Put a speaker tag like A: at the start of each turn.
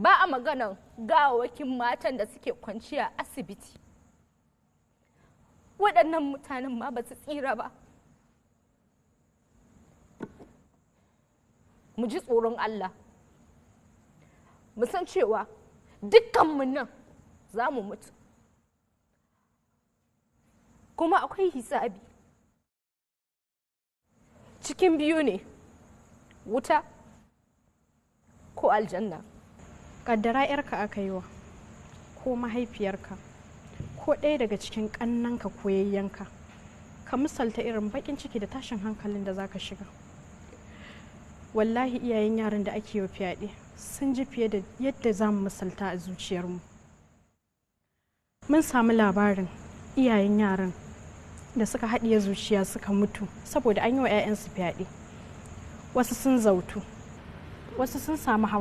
A: Ba a maganan gawawakin matan da suke kwanciya asibiti. Waɗannan mutanen ma ba su tsira ba. Mu ji tsoron Allah, mu san cewa dukkanmu nan za mu mutu, kuma akwai hisabi. Cikin biyu ne, wuta ko aljanna.
B: Kaddara 'yarka aka yi wa, ko mahaifiyarka, ko ɗaya daga cikin ƙannanka ko yayyanka, ka misalta irin baƙin ciki da tashin hankalin da zaka shiga. Wallahi iyayen yaran da ake yi wa fyaɗe sun ji fiye da yadda za mu misalta a zuciyarmu. Mun samu labarin iyayen yaran da suka haɗiye zuciya suka mutu saboda an yi wa 'ya'yansu fyaɗe. Wasu sun zautu, wasu sun samu hawa.